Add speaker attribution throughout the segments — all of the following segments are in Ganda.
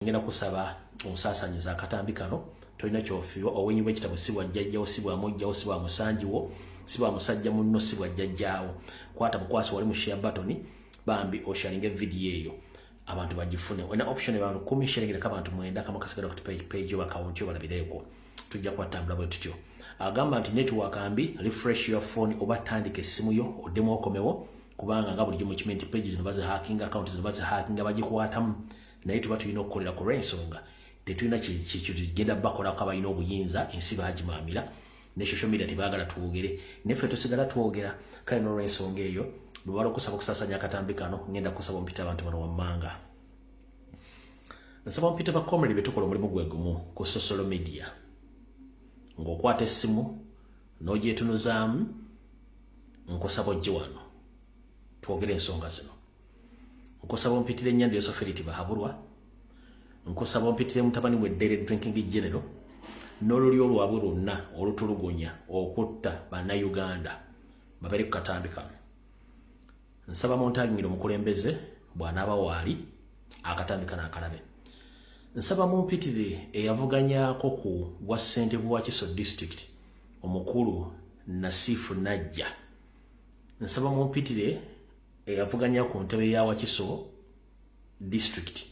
Speaker 1: Ngenda kusaba onsaasanyiza akatambi kano. Tolina kyofiirwa. Obwenyi bw'ekitabo si bwa jjajjawo, si bwa mujjawo, si bwa musangiwo, si bwa musajja munno, si bwa jjajjaawo. Kwata bukwasi wali mu share button, bambi osharinga video eyo abantu bagifune. Olina option abantu 10, sharingirako abantu 9, kamu kasigala ku page oba account yo balabireeko. Tujja kubatambula bwe tutyo. Agamba nti network mbi, refresh your phone oba tandika essimu yo oddemu okomewo, kubanga nga bulijjo mukimanyi nti page zino bazihackinga, account zino bazihackinga, bagikwatamu. Naye tuba tulina okukolera ku lw'ensonga tetulina kigenda bakolako. Abalina obuyinza ensi bagimaamira ne social media, tebaagala twogere, neffe tusigala twogera. Kale n'olwensonga eyo, bwe bala okusaba okusaasanya akatambi kano, ngenda kusaba ompita abantu bano wammanga. Nsaba ompita ba comrade betukola omulimu gwe gumu ku social media. Ng'okwata essimu n'ogyetunuzaamu, nkusaba ojje wano twogere ensonga zino. Nkusaba ompitire Nyanda Yosoferiti Bahaburwa, nkusaba ompitire mutabani we Daily Drinking General n'olulyo lwabwe lwonna olutulugunya okutta Bannayuganda, babeere ku katambi kano. Nsaba muntagingira omukulembeze bw'anaaba waali, akatambi kano akalabe. Nsaba mumpitire eyavuganyako ku bwa ssentebe wa Kiso District, omukulu Nasifu Najja. Nsaba mumpitire eyavuganya ku ntebe ya Wakiso District,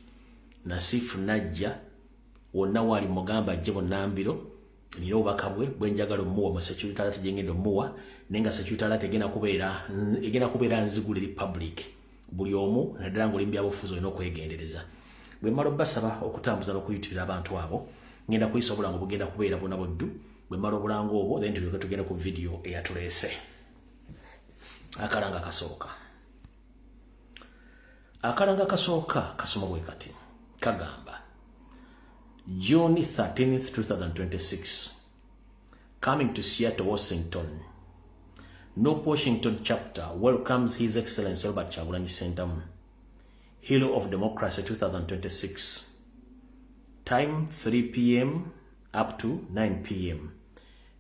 Speaker 1: Nasifu Najja. Wonna waali mugamba ajje bunnambiro, nina obubaka bwe bwenjagala omuwa mu security alert gyengenda omuwa, naye nga security alert egenda kubeera nzigula eri public, buli omu, naddala ng'oli mu byabufuzi olina okwegendereza. Bwe mmala obbasaba okutambuza n'okuyitibira abantu abo, ngenda kuyisa obulango bugenda kubeera buna buddu. Bwe mmala obulango obwo, then tulyoke tugende ku video eyatuleese. Akalanga kasooka, akalanga kasooka kasoma bwe kati, kagamba: June 13th, 2026, coming to Seattle, Washington. NUP Washington Chapter welcomes His Excellency Robert Kyagulanyi Ssentamu, Hero of Democracy 2026. Time 3 p.m. up to 9 p.m.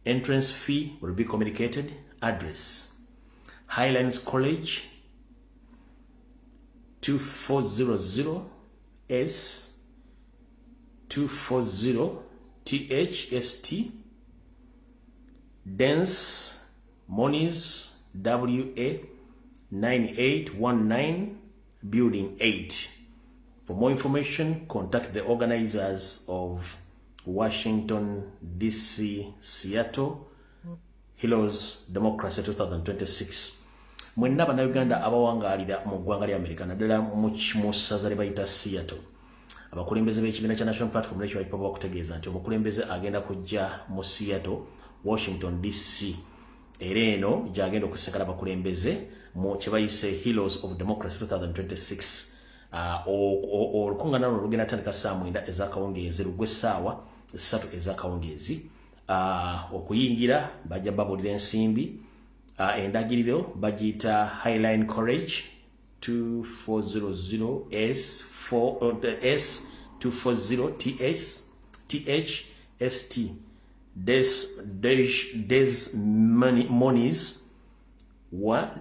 Speaker 1: Entrance fee will be communicated. Address: Highlands College, 2400 S 240 THST, Des Moines, WA 9819, Building 8. For more information, contact the organizers of Washington, DC, Seattle, Heroes Democracy 2026. Mwenna Bannayuganda abawangaalira mu ggwanga lya Amerika, naddala mu ssaza lye bayita Seattle, abakulembeze b'ekibiina kya National Platform nekyo bakipa bakutegeeza nti omukulembeze agenda kujja mu Seattle, Washington DC, era eno gyagenda okusinkana abakulembeze mu kye bayise Heroes of Democracy 2026. Olukuŋŋaana luno lugenda tandika saa 9 ez'akawungeezi, lugwe essaawa 3 ez'akawungeezi. Okuyingira bajja babuulira ensimbi. Endagiriro bagiyita Highline College, 2400 S 4 S 240 TS TH ST, Des Moines, WA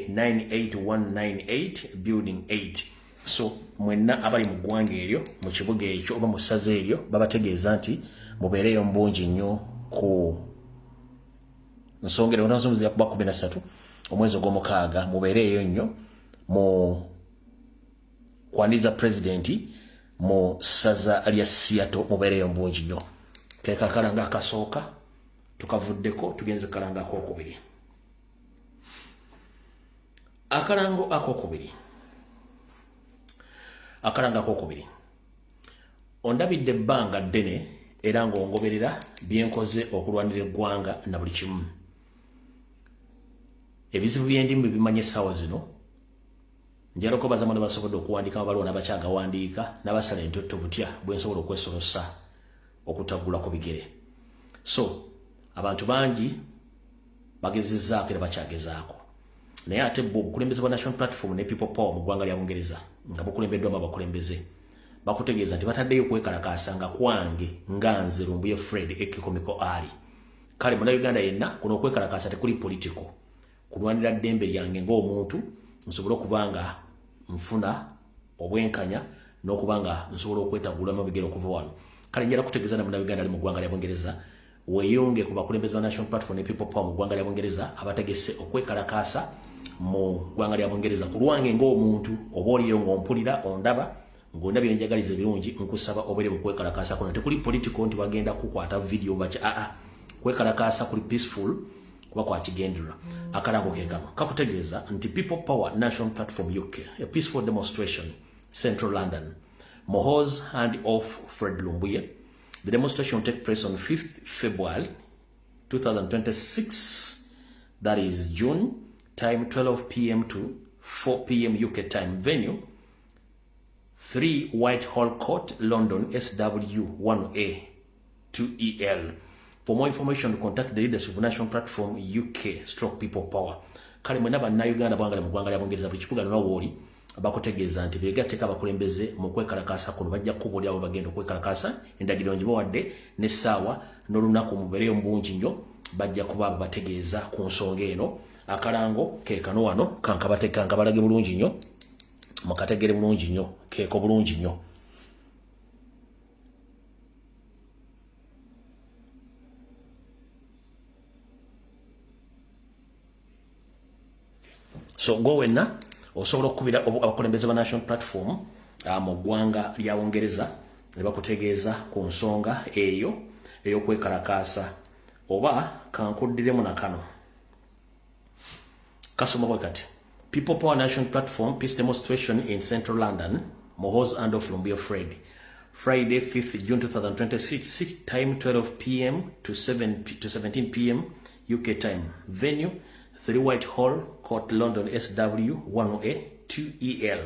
Speaker 1: 98198, Building 8. So mwenna abali mu ggwanga eryo, mu kibuga ekyo oba mu ssaza eryo, babategeeza nti mubeereyo mu bungi nnyo ku nsonga ero kuba 13 omwezi ogw'omukaaga. Mubeereeyo nnyo mu kwaniriza pulezidenti mu ssaza lya Seattle. Mubeereyo mu bungi nnyo. Teeka akalanga akasooka tukavuddeko, tugenze kalanga akokubiri. Akalango akokubiri, akalango akokubiri: ondabidde ebbanga ddene era ng'ongoberera byenkoze okulwanira eggwanga na buli kimu. Ebizibu byendimu bibimanye essaawa zino. Njagala okwebaza ne basobodde okuwandiika amabaluwa n'abakyagawandiika n'abasala entotto butya bwe nsobola okwesolosa okutaggula ku bigere. So abantu bangi bagezezzaako era bakyagezaako, naye ate bo obukulembeze bwa National Platform ne People Power mu ggwanga lya Bungereza, nga bukulembeddwamu abakulembeze, bakutegeeza nti bataddeyo okwekalakaasa nga kwange nga nze Lumbuye Fred Ekikomiko Ali. Kale Munnayuganda yenna, kuno okwekalakaasa tekuli political, kulwanira ddembe lyange ng'omuntu nsobole okuba nga nfuna obwenkanya. N'okuba nga nsobola okwetagulamu ebigere okuva wano. Kale njala kutegeeza na Munnayuganda ali mu ggwanga lya Bungereza, weeyunge ku bakulembeze ba National Platform ne People Power mu ggwanga lya Bungereza abategese okwekalakaasa mu ggwanga lya Bungereza. Ku lwange ng'omuntu, oba oliyo ng'ompulira, ondaba, ng'onna byenjagaliza ebirungi, nkusaba obeere mu kwekalakaasa kuno. Tekuli political nti bagenda kukwata video baki, aa, kwekalakaasa kuli peaceful kuba kwakigendererwa. Akalango ke kano kakutegeeza nti People Power, National Platform UK, a peaceful demonstration, Central London, Muhoozi hand off Fred Lumbuye. The demonstration will take place on 5th February 2026, that is June, time 12 p.m. to 4 p.m. UK time. Venue 3 Whitehall Court, London, SW1A 2EL. For more information, contact the leadership of National Platform UK/People Power. Kale mwena Bannayuganda bwangale mu ggwanga lya Bungereza, buli kibuga nona wooli, bakutegeeza nti beegatteko abakulembeze mu kwekalakaasa kuno. Bajja kukubuulira bwe bagenda okwekalakaasa, endagiriro ngibawadde n'essaawa n'olunaku. Mubeereyo mu bungi nnyo, bajja kuba babategeeza ku nsonga eno. Akalango ke kano wano, kankabalage bulungi nnyo, mukategere bulungi nnyo, keeko bulungi nnyo. So gwe wenna osobola okukubira abakulembeze ba National Platform mu ggwanga lya Bungereza ne bakutegeeza ku nsonga eyo ey'okwekalakaasa. Oba kankuddiremu nakano kasoma bwe kati: People Power, National Platform peace demonstration in Central London, Muhoozi handoff Lumbuye Fred, Friday 5th June 2026, time 12 p.m. to 7 to 17 p.m. UK time. Venue 3 Whitehall Court, London, SW 1A 2EL.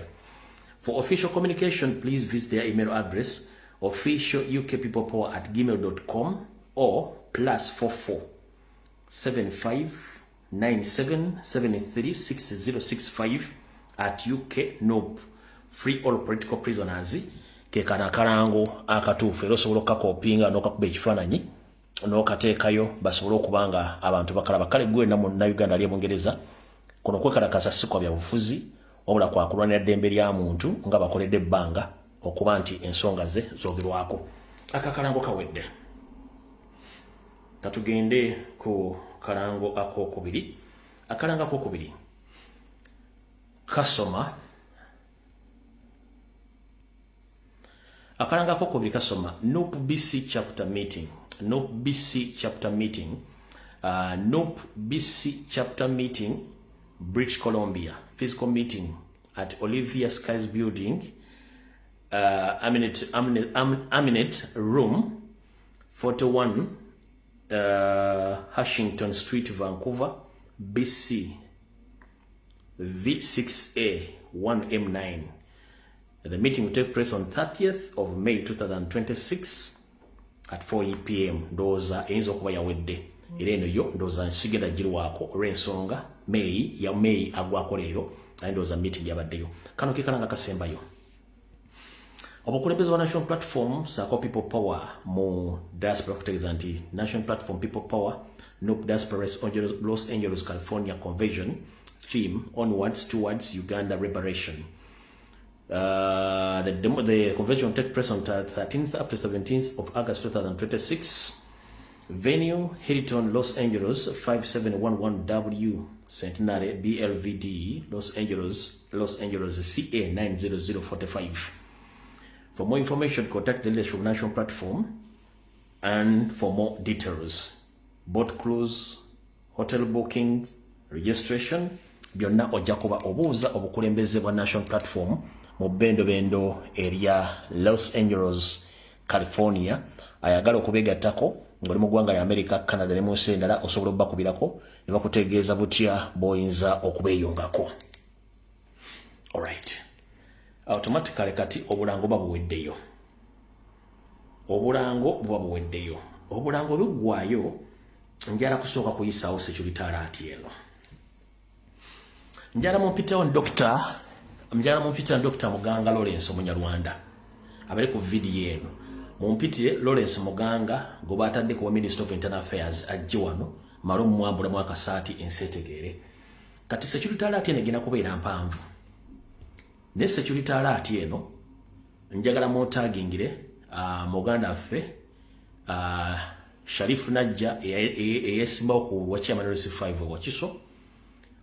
Speaker 1: For official communication, please visit their email address officialukpeoplepower@gmail.com or +44 75 97 73 6065 at UK NUP. Free all political prisoners. Ke kana akalango akatuufu, era osobola okukakopinga n'okakuba ekifaananyi n'okateekayo basobole okuba nga abantu bakalaba. Kale gwe na Munnayuganda ali e Bungereza, kuno kwekalakasa si kwa byabufuzi, wabula kwakulwanira ddembe lya muntu nga bakoledde ebbanga okuba nti ensonga ze zoogerwako. Akakalango kawedde, katugende ku kalango akokubiri. Akalango akokubiri kasoma, akalango akokubiri kasoma NUP BC chapter meeting, NUP BC chapter meeting, NUP BC chapter meeting, British Columbia, physical meeting at Olivia Skies Building, Aminet Room 41, Hashington Street, Vancouver, BC V6A 1M9. The meeting will take place on 30th of May 2026 at 4 p.m. Ndowooza eyinza okuba yawedde, era eno yo ndowooza nsigenda girwako olw'ensonga May ya May agwako leero, naye ndowooza meeting yabaddeyo. Kano ke kalanga kasembayo. Obukulembeze bwa National Platform saako People Power mu diaspora kutegeeza nti National Platform, People Power, NUP diaspora, Los Angeles, California convention, theme "Onwards Towards Uganda Liberation". The convention will take place on 13th up to 17th of August 2026. Venue Hilton Los Angeles, 5711 W Centenary BLVD, Los Angeles, Los Angeles, CA 90045. For more information, contact the leadership of National Platform and for more details. Boat cruise, hotel bookings, registration, byonna ojja kuba obuuza obukulembeze bwa National Platform mu bendobendo erya Los Angeles, California. Ayagala okubegattako ng'oli mu ggwanga lya America, Canada ne mu nsi endala, osobola obbakubirako ne bakutegeeza butya bw'oyinza okubeeyungako. Alright, automatically kati obulango buba buweddeyo, obulango buba buweddeyo. Obulango buggwayo, njala kusooka kuyisaawo security alert eno. Njala mumpitewo Dr. Njala mumpitira Dr. Muganga Lawrence Omunyarwanda abere ku video eno. Mumpitire Lawrence Muganga gwe batadde ku Minister of Internal Affairs, ajje wano male omwambulamu akasaati ensi etegeere. Kati security alert eno egenda kubeera mpanvu, ne security alert eno Njagala mutagingire muganda waffe Sharifu Najja eyesimbawo ku wa chairman LC5 Wakiso,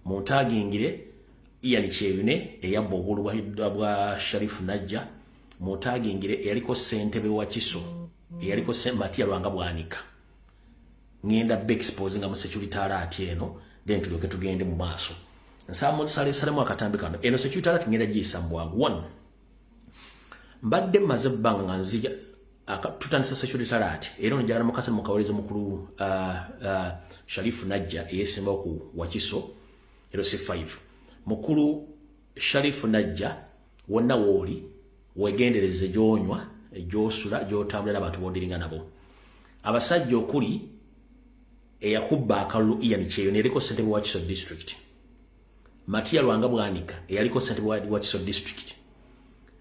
Speaker 1: mutagingire Ian Kyeyune eyabba obululu bwa Sharifu Najja, mutagingire eyaliko ssentebe wa Kiso, eyaliko Matia Lwanga Bwanika. Ngenda be-exposing mu security alert eno, then tulyoke tugende mu maaso. Nsaba mutusalesalemu akatambi kano. Eno security alert ngenda giyisa mu bwangu. One, mbadde mmaze ebbanga nga nzija tutandisa security alert era ono njagala mukasa mukawulirize mukulu Sharifu Najja eyesimbawo ku Wakiso LC5. Mukulu Sharifu Najja, wonna wooli wegendereze gyonywa, gyosula, gyotambula n'abantu bodiringa nabo. Abasajja okuli eyakubba akalulu Ian Kyeyune eyaliko ssentebe wa Kiso District, Matia Lwanga Bwanika eyaliko ssentebe wa Kiso District,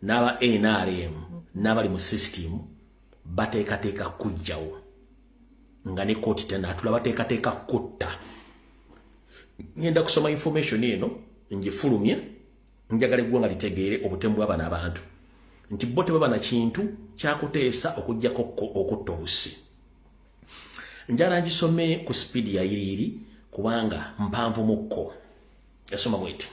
Speaker 1: n'aba NRM n'abali mu system bateekateeka kujjawo nga ne kooti tenaatula, bateekateeka kutta. Ngenda kusoma information eno ngifulumye. Njagala eggwanga litegeere obutemu bw'abano abantu nti bo tebaba na kintu kyakuteesa okugjako okutta obusi. Njala ngisome ku speed ya yiriiri kubanga mpanvu mukko. Esoma bweti: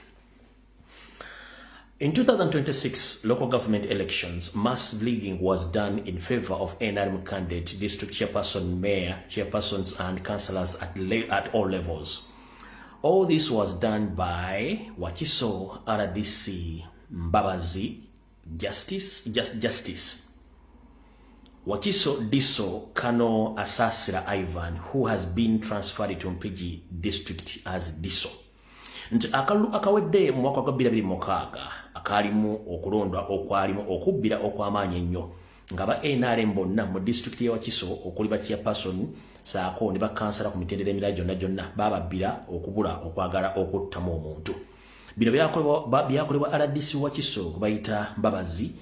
Speaker 1: In 2026 local government elections, mass rigging was done in favor of NRM candidate, district chairperson, mayor, chairpersons and councillors at all levels. All this was done by Wakiso RDC Mbabazi Justice. Wakiso DISO Kano Asasira Ivan, who has been transferred to Mpigi District as DISO. Nti akalulu akawedde mu mwaka gwa 2026 akaalimu okulondwa okwalimu okubbira okw'amaanyi ennyo, nga ba NRM bonna mu disitulikiti y'e Wakiso okuli ba chairperson saako ne bakansala ku mitendera emirala gyonna gyonna bababbira okubula okwagala okuttamu omuntu. Bino byakolebwa RDC Wakiso gwe bayita Mbabazi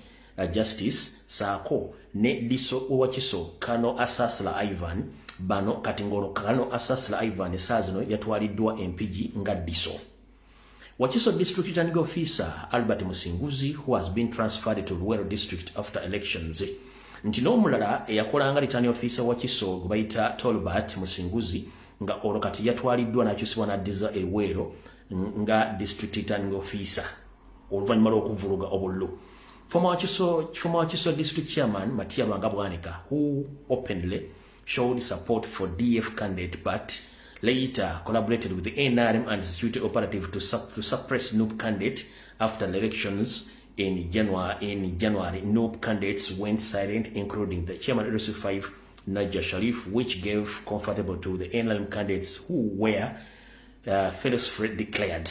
Speaker 1: Justice saako ne DISO Wakiso Kano Asasla Ivan. Bano kati ng'olwo Kano Asasla Ivan essaawa zino yatwaliddwa Empigi nga DISO. Wakiso District Returning Officer Albert Musinguzi, who has been transferred to Luwero District after elections. Nti n'omulala eyakolanga returning officer Wakiso gwe bayita Tolbert Musinguzi, nga olwo kati yatwaliddwa n'akyusibwa n'addiza e Luwero nga district returning officer oluvannyuma lw'okuvuluga obululu. Former Wakiso District Chairman Matia Lwanga Bwanika, who openly showed support for DF candidate but later collaborated with the NRM and security operative to suppress NUP candidate after the elections in January. In January, NUP candidates went silent, including the chairman LC5 Najja Sharif, which gave comfortable to the NRM candidates who were falsely declared.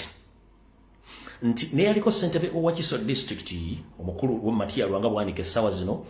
Speaker 1: Nti neyaliko ssentebe owa Kiso District omukulu Matia Lwanga Bwanika essaawa zino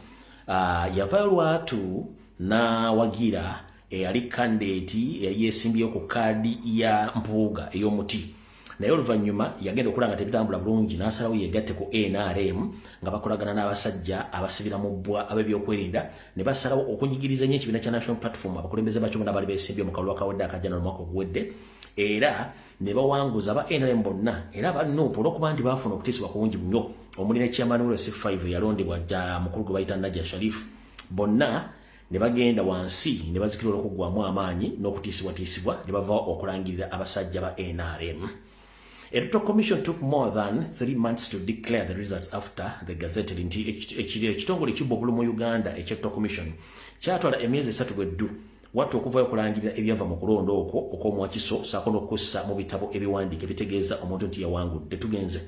Speaker 1: yavaayo lwatu n'awagira eyali candidate eyali yeesimbyeyo ku kaadi ya Mpuuga ey'omuti, naye oluvannyuma yagenda okulaba nga tebitambula bulungi n'asalawo yegatte ku NRM nga bakolagana n'abasajja abasibira mu bbwa ab'ebyokwerinda ne basalawo okunyigiriza nnyo ekibiina kya National Platform, abakulembeze bakyo bonna bali beesimbye mu kalulu akawedde akajja n'omwaka oguwedde, era ne bawanguza aba NRM bonna. Era aba NUP olw'okuba nti baafuna okutiisibwa kungi nnyo omuli ne chairman wa C5 eyalondebwa ja mukulu gwe bayita Najja Sharif, bonna ne bagenda wansi ne bazikira olw'okuggwamu amaanyi n'okutiisibwatiisibwa ne bavaawo okulangirira abasajja ba NRM. Electoral Commission took more than 3 months to declare the results after the gazetted. Nti ekitongole ekibba obululu mu Uganda ekya Electoral Commission kyatwala emyezi 3 bweddu wattu okuvayo okulangirira ebyava mu kulonda okwo okw'omuwakiso saako n'okussa mu bitabo ebiwandiike ebitegeeza omuntu nti yawangudde. Tugenze.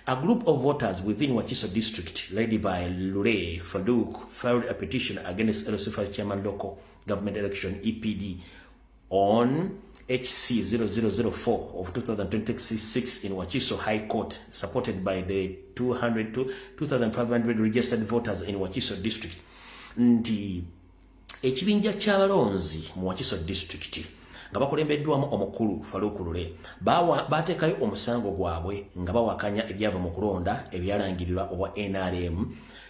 Speaker 1: A group of voters within Wakiso District, led by Lure Farouk, filed a petition against LC5 Chairman Local Government Election EPD on HC 0004 of 2026 in Wakiso High Court, supported by the 200 to 2,500 registered voters in Wakiso District. Nti ekibinja ky'abalonzi mu Wakiso District nga bakulembeddwamu omukulu Farouk Lule bateekayo omusango gwabwe nga bawakanya ebyava mu kulonda ebyalangirirwa owa NRM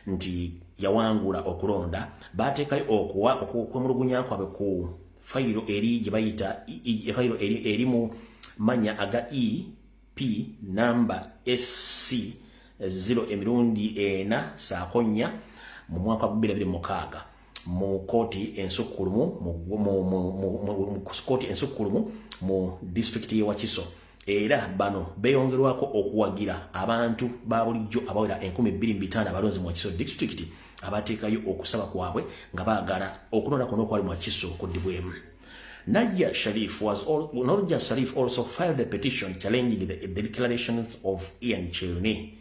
Speaker 1: nti yawangula okulonda. Bateekayo okwemulugunya kwabwe ku fayiro eri gye bayita fayiro eri mu manya aga EP number SC 0 emirundi 4 saako 4 mu mwaka wa 2026 mu kooti ensukkulumu mu disitulikiti y'e Wakiso. Era bano beeyongerwako okuwagira abantu ba bulijjo abawera 2500 abalonzi mu Wakiso Disitulikiti abateekayo okusaba kwabwe nga baagala okulonda kuno okwali mu Wakiso kuddibwemu. Najja Sharif also filed a petition challenging the declarations of Ian Kyeyune.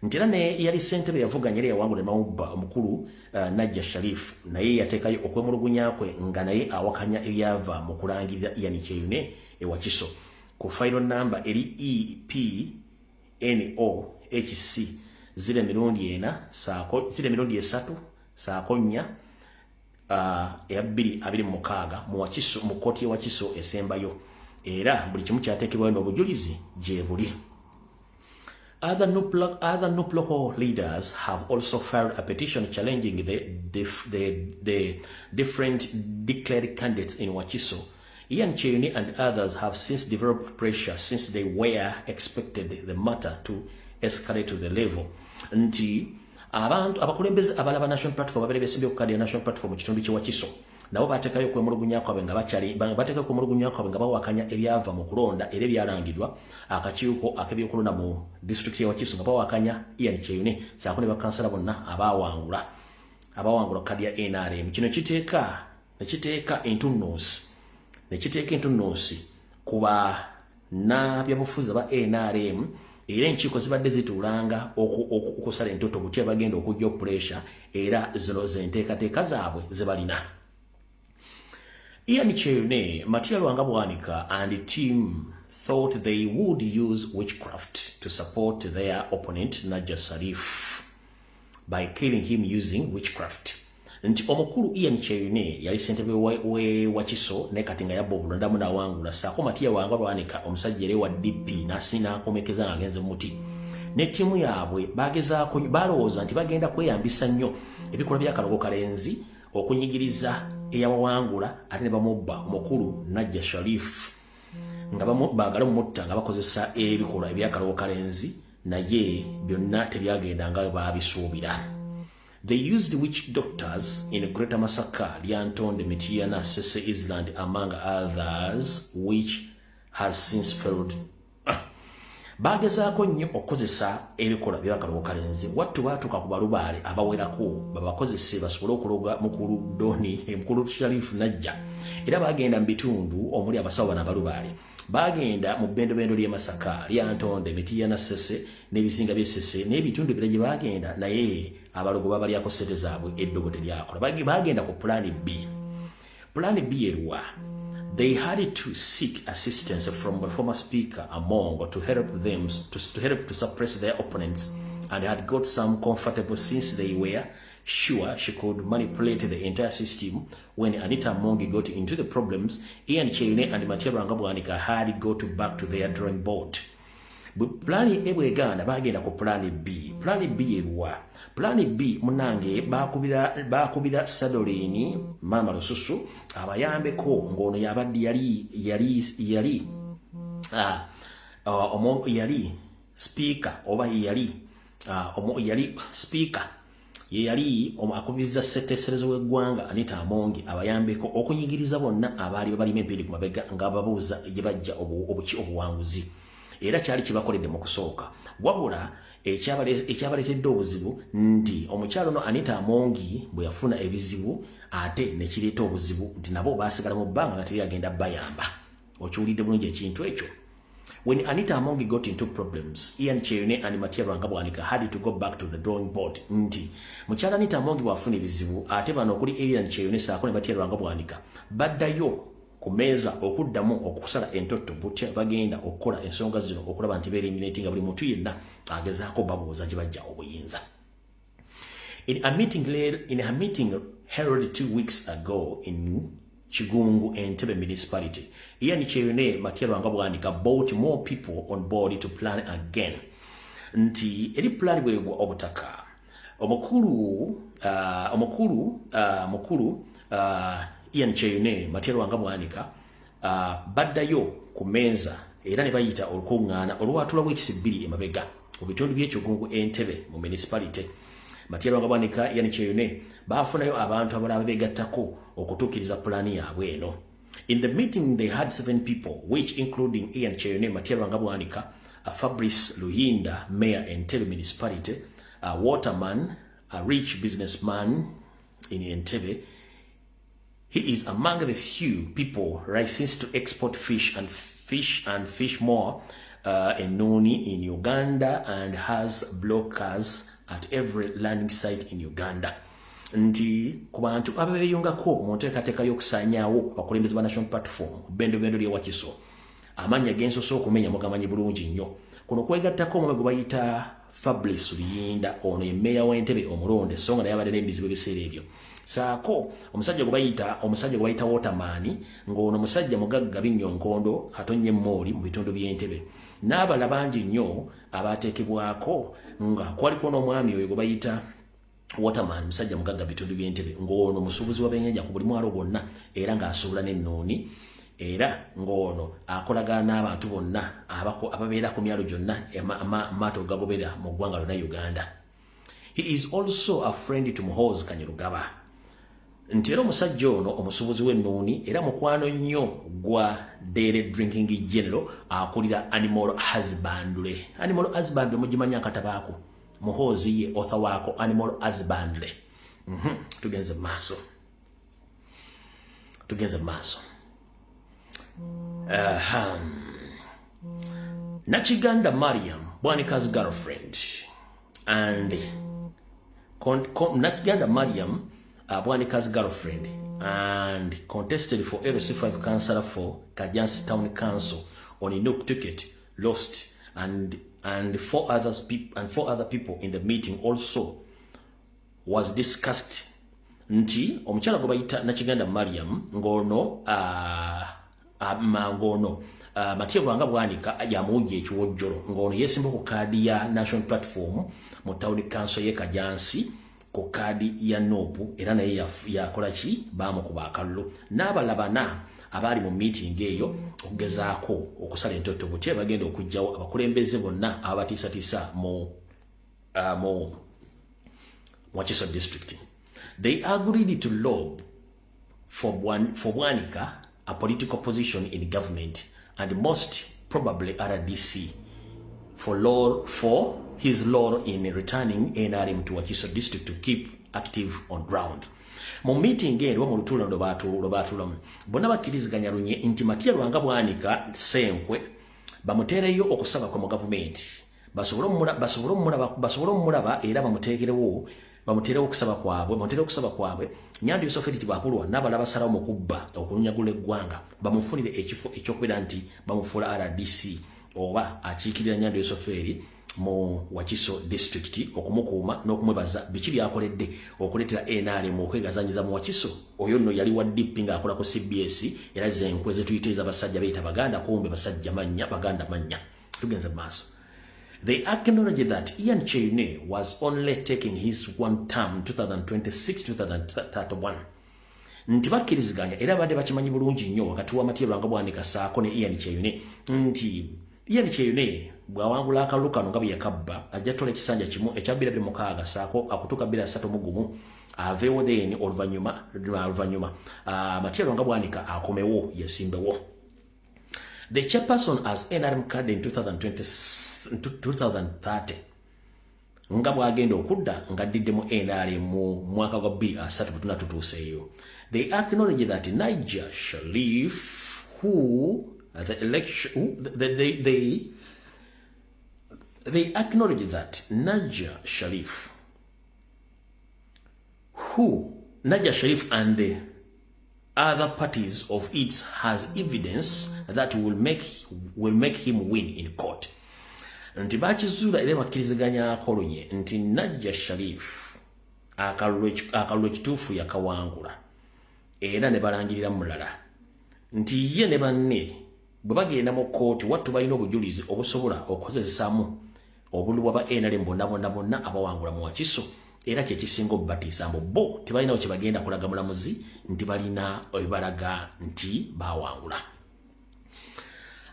Speaker 1: Nti era ne yali ssentebe yavuganya era yawangula Mawubba, omukulu Najja Sharif, naye yateekayo okwemulugunya kwe nga naye awakanya ebyava mu kulangirira Ian Kyeyune e Wakiso ku file number eri EPNOHC 0 emirundi 4 saako 0 emirundi 3 saako 4 eya 2026 mu Wakiso, mu kkooti y'e Wakiso esembayo. Era buli kimu kyateekebwayo n'obujulizi gye buli. Other NUP local leaders have also filed a petition challenging the different declared candidates in Wakiso. Ian Kyeyune and others have since developed pressure since they were expected the matter to escalate to the level. Nti abantu abakulembeze abalaba National Platform ababeere besimbye ku kadi ya National Platform mu kitundu ky'e Wakiso nabo bateekayo okwemulugunya kwabwe nga bakyali bateekayo okwemulugunya kwabwe nga bawakanya ebyava mu kulonda era ebyalangirwa akakiiko ak'ebyokulonda mu disitulikiti y'e Wakiso, nga bawakanya Ian Kyeyune saako ne bakansala bonna abawangula kadi ya NRM. Kino kiteeka nekiteeka entunnunsi nekiteeka entunnunsi ku bannabyabufuzi aba NRM, era enkiiko zibadde zituulanga okusala entoto butya bagenda okujja pressure, era zino zenteekateeka zaabwe ze balina. Ian Kyeyune, Matia Lwanga Bwanika and team thought they would use witchcraft to support their opponent Najja Sharif by killing him using witchcraft. Nti omukulu Ian Kyeyune yali ssentebe we Wakiso ne kati nga yabba obulondamu n'awangula, saako Matia Lwanga Bwanika, omusajja ere wa DP, n'akomekeza ng'agenze mu muti ne ttiimu yaabwe. Bagezaako, balowooza nti bagenda kweyambisa nnyo ebikolwa by'akalogo kalenzi okunyigiriza eyawawangula ate ne bamubba, omukulu Najja Sharif, nga baagala mumutta nga bakozesa ebikolwa ebyakalogo kalenzi, naye byonna tebyagenda nga baabisuubira. They used witch doctors in Greater Masaka, Lyantonde, Mityana, Sese Island, among others, which has since failed. Bagezaako nnyo okukozesa ebikolwa byakalogo kalenzi. Wattu baatuuka ku balubaale abawerako babakozese basobole okuloga mukulu Doni, mukulu Sharifu Najja. Era bagenda mu bitundu omuli abasawo bano abalubaale, bagenda mu bbendobendo ly'e Masaka, Lyantonde, Mityana, Sese n'ebizinga by'Essese n'ebitundu ebirala gye bagenda, naye abalogo babalyako ssente zaabwe, eddogo teryakola. Bagenda ku plan B. Plan B eruwa? They had to seek assistance from the former Speaker Among to help them to help to suppress their opponents, and had got some comfortable since they were sure she could manipulate the entire system. When Anita Among got into the problems, Ian Kyeyune and Matia Lwanga Bwanika had go to back to their drawing board. Plan A bwegaana, bagenda ku plan B. Plan B eruwa? Plan B, munange, bakubira Sadolini Maama Lususu abayambeko, ng'ono yabadde yali speaker oba yali speaker, ye yali akubiriza ssetteeserezo w'eggwanga Anita Among abayambeko okunyigiriza bonna abaali babalima empindi ku mabega nga babuuza gye bajja obuki obuwanguzi. Era kyali kibakoledde mu kusooka, wabula ekyabaleetedde obuzibu nti omukyalo no Anita Among bwe yafuna ebizibu, ate nekireeta obuzibu nti nabo baasigala mu bbanga nga teri agenda bayamba. Okiwulidde bulungi ekintu ekyo? When Anita Among got into problems, Ian Kyeyune and Matia Lwanga Bwanika had to go back to the drawing board. Nti mukyala Anita Among bw'afuna ebizibu, ate bano okuli Ian Kyeyune saako ne Matia Lwanga Bwanika baddayo ku meeza okuddamu okusala entotto butya bagenda okukola ensonga zino okulaba nti beeliminatinga buli muntu yenna agezaako babuuza gye bajja obuyinza. In a meeting held 2 weeks ago in Kigungu Entebbe Municipality, Ian Kyeyune, Matia Lwanga Bwanika brought more people on board to plan again. Nti eri plan bwegwa obutaka, omukulu Ian Kyeyune, Matia Lwanga Bwanika baddayo ku meeza era ne bayita olukuŋŋaana olwatula weeks 2 emabega Mu bitundu by'ekigungu Entebe mu municipality, Matia Lwanga Bwanika, Ian Kyeyune baafunayo abantu abalala begattako okutuukiriza pulaani yaabwe eno. In the meeting they had seven people, which including Ian Kyeyune, Matia Lwanga Bwanika, Fabrice Luyinda, mayor Entebbe municipality, Waterman, a rich businessman in Entebbe. He is among the few people licensed to export fish and fish more ennuuni in Uganda and has blockers at every landing site in Uganda. Nti ku bantu abeeyungako mu nteekateeka y'okusaanyaawo abakulembeze ba National Platform bendobendo ly'e Wakiso, amannya gensoose okumenya mugamanyi bulungi nnyo. Kuno kwegattako omwami gwe bayita Fabrice Luyinda, ono ye mmeeya w'Entebe omulonde, so nga naye abadde n'ebizibu ebiseera ebyo, saako omusajja gwe bayita Waterman, ng'ono musajja mugagga binnyonkondo atonnya emmooli mu bitundu by'Entebe, n'abalala bangi nnyo abateekebwako, nga kwaliko n'omwami oyo gwe bayita Waterman, musajja mugagga bitundu by'Entebe, ng'ono musuubuzi wa byennyanja ku buli mwalo gwonna era ng'asuubula n'ennuuni, era ng'ono akolagana n'abantu bonna ababeera ku myalo gyonna amaato gagobera mu ggwanga lyonna Uganda. He is also a friend to Muhoozi Kainerugaba. Nti era omusajja ono omusuubuzi w'ennuuni era mukwano nnyo gwa Dairy Drinking General, akulira Animal Husbandry. Animal Husbandry mugimanya akatabaako, Muhoozi ye author waako, Animal Husbandry. Tugenze mu maaso, tugenze mu maaso. Nakiganda Mariam, Bwanika's girlfriend, and Nakiganda Mariam, Bwanika's girlfriend, and contested for LC5 councillor for Kajansi Town Council on a NUP ticket, lost, and four other people in the meeting also was discussed. Nti omukyala gwe bayita Nakiganda Mariam, ng'ono ng'ono Matia Lwanga Bwanika yamuwujja ekiwojjolo, ng'ono yeesimba ku kaadi ya National Platform mu town council ye Kajansi ku kaadi ya NUP, era naye yakola ki? Baamukuba akalulu n'abalala bana abaali mu meeting eyo okugezaako okusala entotto butya bagenda okuggyawo abakulembeze bonna ababatiisatiisa mu Wakiso District. They agreed to lobby for Bwanika a political position in government and most probably RDC for his role in returning NRM to Wakiso District to keep active on ground. Mu meeting ero mu lutuula lwe baatuulamu, bonna bakkiriziganya lunye nti Matia Lwanga Bwanika Senkwe bamuteereyo okusaba kwe mu gavumenti, basobole omulaba era bamuteerewo okusaba kwabwe, bamuteerewo okusaba kwabwe. Nyanda Yusuf Edit Bwakulwa n'abalala basalawo mu kubba okunyagula eggwanga, bamufunire ekifo ekyokubeera nti bamufuula RDC oba akiikirira Nyanda Yusuf eri mu Wakiso District, okumukuuma n'okumwebaza biki byakoledde okuleetera NRM okwegazanyiza mu Wakiso. Oyo nno yali wa DP ng'akola ku CBS, era zenkwe zetuyita ez'abasajja beyita Baganda, kumbe basajja mannya, Baganda mannya. Tugenze mu maaso. They acknowledge that Ian Kyeyune was only taking his one term, 2026-2031. Nti bakkiriziganya era badde bakimanyi bulungi nnyo wakati wa Matia Lwanga Bwanika saako ne Ian Kyeyune nti Ian Kyeyune bw'awangula akalulu kano nga bwe yakabba, ajja tola ekisanja kimu ekya 2026 saako akutuuka 2031 aveewo, then oluvannyuma Matia Lwanga Bwanika akomewo yesimbewo. The chairperson as NRM candidate in 2020, 2030, nga bw'agenda okudda ng'addidde mu NRM mu mwaka gwa 2030 bwe tunatutuuseeyo. They acknowledge that Niger Sharif, who the election who, they acknowledge that Niger Sharif, who Niger Sharif and the other parties of it has evidence that will make him win in court. Nti bakizuula era bakkiriziganyako lunye nti Najja Sharif akalulu ekituufu yakawangula, era ne balangirira mulala nti ye ne banne bwe bagenda mu kkooti wattu balina obujulizi obusobola okukozesaamu obululu bwa ba NRM bonna bonna bonna abawangula mu Wakiso, era kyekisinga obubatiisa mbu bo tebalinawo kye bagenda kulaga mulamuzi nti balina ebibalaga nti bawangula.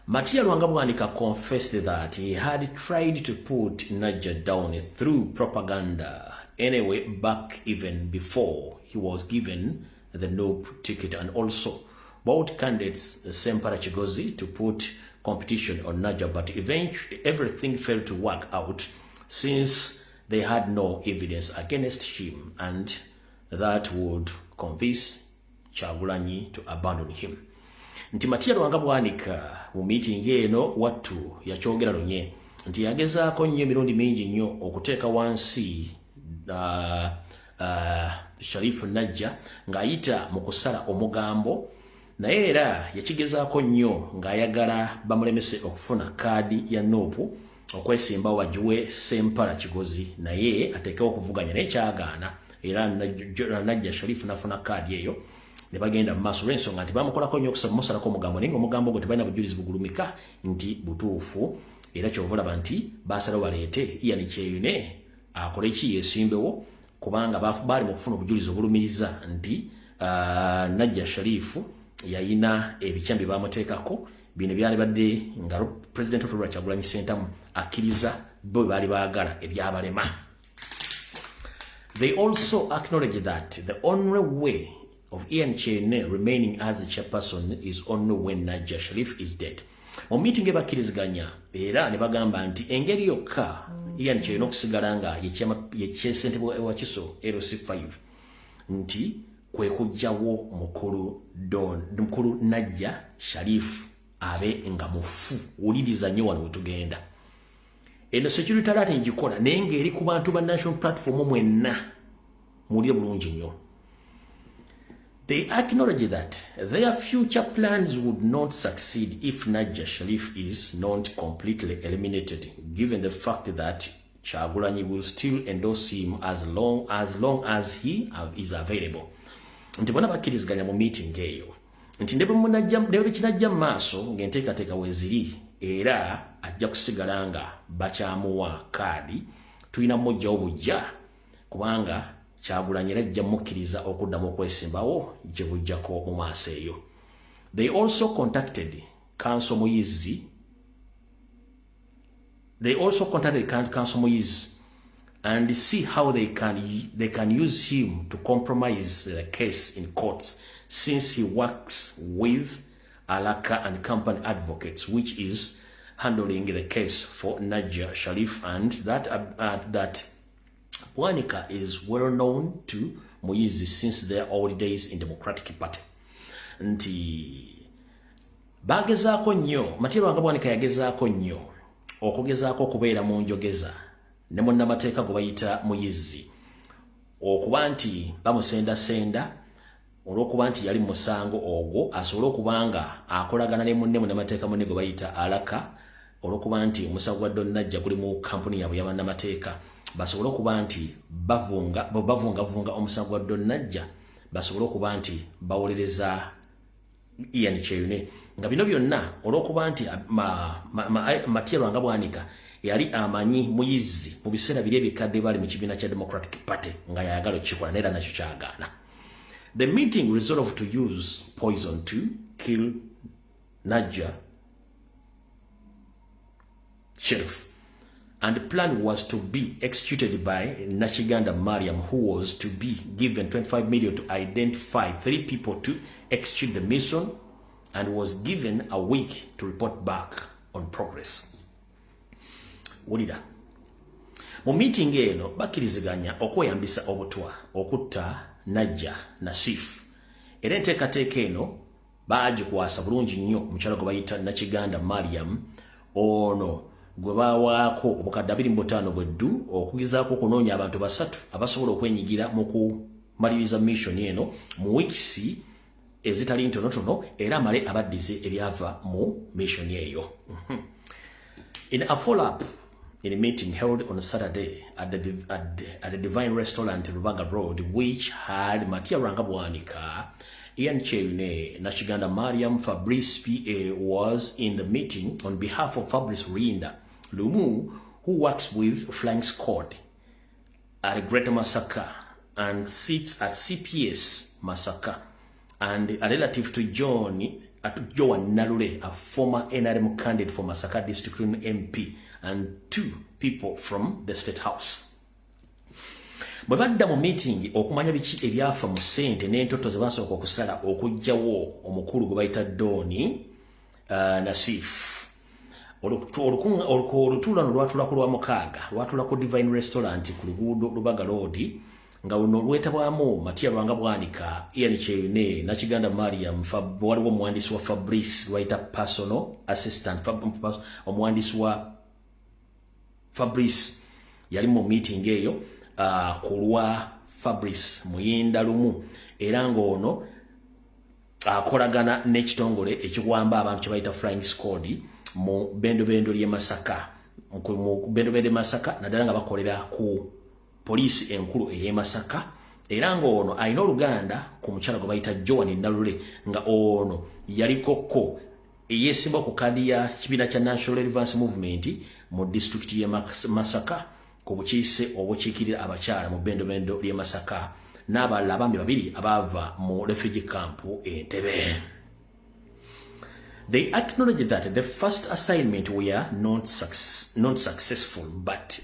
Speaker 1: Matia Lwanga Bwanika confessed that he had tried to put Najja down through propaganda anyway back even before he was given the NUP ticket, and also bought candidates Sempara Chigozi to put competition on Najja, but eventually everything failed to work out since they had no evidence against him, and that would convince Kyagulanyi to abandon him. Nti Matia Lwanga Bwanika mu meeting eno wattu yakyogera lunye nti yagezaako nnyo emirundi mingi nnyo okuteeka wansi Sharifu Najja ng'ayita mu kusala omugambo, naye era yakigezaako nnyo ng'ayagala bamulemese okufuna kaadi ya NUP okwesimbawo bagiwe Sempala Kigozi naye ateekewo okuvuganya, naye kyagaana, era Najja Sharifu nafuna kaadi eyo ne bagenda mu maaso, olw'ensonga nti bamukolako nnyo okumusalako omugambo, naye ng'omugambo ogwo tebalina bujulizi bugulumika nti butuufu. Era kyova olaba nti basalawo baleete Ian Kyeyune akole ki? Yesimbewo, kubanga baali mu kufuna obujulizi obulumiriza nti Najja Sharifu yayina ebikyambi bamuteekako. Bino byali badde nga President of Kyagulanyi Ssentamu akkiriza bo bwe baali baagala ebyabalema. They also acknowledge that the only way of Ian Kyeyune remaining as the chairperson is only when Najja Sharif is dead. Mu meeting ebakkiriziganya era ne bagamba nti engeri yokka Ian Kyeyune okusigala nga ye ssentebe wa Wakiso LC5 nti kwe kuggyawo mukulu Don, mukulu Najja Sharif abe nga mufu. Wuliriza nnyo wano we tugenda. Eno security alert ngikola naye ng'eri ku bantu ba National Platform mwenna, muwulire bulungi nnyo. They acknowledge that their future plans would not succeed if Najja Sharif is not completely eliminated, given the fact that Kyagulanyi will still endorse him as long as he is available. Nti bonna bakkiriziganya mu meeting eyo nti ne bwe kinajja mu maaso ng'enteekateeka weeziri, era ajja kusigala nga bakyamuwa kaadi, tulina mujjawo bujja, kubanga Kyagulanyi era ajja mukkiriza okuddamu okwesimbawo gye bujjako mu maaso eyo. They also contacted Counsel Muyizi. They also contacted Counsel Muyizi and see how they can use him to compromise the case in courts, since he works with Alaka and Company Advocates, which is handling the case for Najja Sharif, and that Bwanika is well known to Muyizi since their old days in Democratic Party. Nti bagezaako nnyo, Matia Lwanga Bwanika yagezaako nnyo okugezaako okubeera mu njogeza ne munnamateeka gwe bayita Muyizi, okuba nti bamusendasenda olw'okuba nti yali mu musango ogwo, asobole okuba nga akolagana ne munne munnamateeka munne gwe bayita Alaka, olw'okuba nti omusango gwa Don Najja guli mu kampuni yaabwe y'abannamateeka, basobole okuba nti bavungavunga omusango gwa Don Najja, basobole okuba nti bawolereza Ian Kyeyune. Nga bino byonna olw'okuba nti Matia Lwanga Bwanika yali amanyi Muyizi mu biseera biri ebikadde bali mu kibiina kya Democratic Party, nga yayagala okukikola, naye era nakyo kyagaana. The meeting resolved to use poison to kill Najja Sheriff, and the plan was to be executed by Nachiganda Mariam, who was to be given 25 million to identify three people to execute the mission, and was given a week to report back on progress. Wulira, mu meeting eno bakkiriziganya okweyambisa obutwa okutta Najja Nasif, era enteekateeka eno baagikwasa bulungi nnyo omukyala gwe bayita Nakiganda Mariam, ono gwe bawaako obukadde 25 bweddu okugezaako okunoonya abantu basatu abasobola okwenyigira mu kumaliriza mission eno mu weeks ezitali ntonotono, era amale abaddize ebyava mu mission eyo. In a follow-up in a meeting held on Saturday at the Divine Restaurant, Rubaga Road, which had Matia Lwanga Bwanika, Ian Kyeyune, Nachiganda Mariam, Fabrice PA was in the meeting on behalf of Fabrice Rinda Lumu, who works with Flying Squad at Greater Masaka and sits at CPS Masaka, and a relative to John Joan Nalule, a former NRM candidate for Masaka District MP, and two people from the State House. Bwe badda mu meeting okumanya biki ebyafa mu ssente n'entotto ze basooka okusala okuggyawo omukulu gwe bayita Doni Nasif. Olutuula luno lwatula ku Lwamukaaga, lwatula ku Divine Restaurant ku luguudo Lubaga Road, nga luno lwetabwamu Matia Lwanga Bwanika, Ian Kyeyune, Nakiganda Mariam, waliwo omuwandiisi wa Fabrice lwayita personal assistant, omuwandiisi wa Fabrice yali mu meeting eyo ku lwa Fabrice Muyinda Lumu, era ng'ono akolagana n'ekitongole ekiwamba abantu kye bayita Flying Squad mu bendobendo ly'e Masaka, mu bendobendo e Masaka, naddala nga bakolera ku poliisi enkulu ey'e Masaka. Era ng'ono alina oluganda ku mukyala gwe bayita Joan Nalule, nga ono yalikoko eyeesimba ku kaadi ya kibiina kya National Relevance Movement mu disitulikiti y'e Masaka ku bukiise obukiikirira abakyala mu bendobendo ly'e Masaka, n'abalala abaami babiri abaava mu refugee camp Entebbe. They acknowledge that the first assignment were not successful, but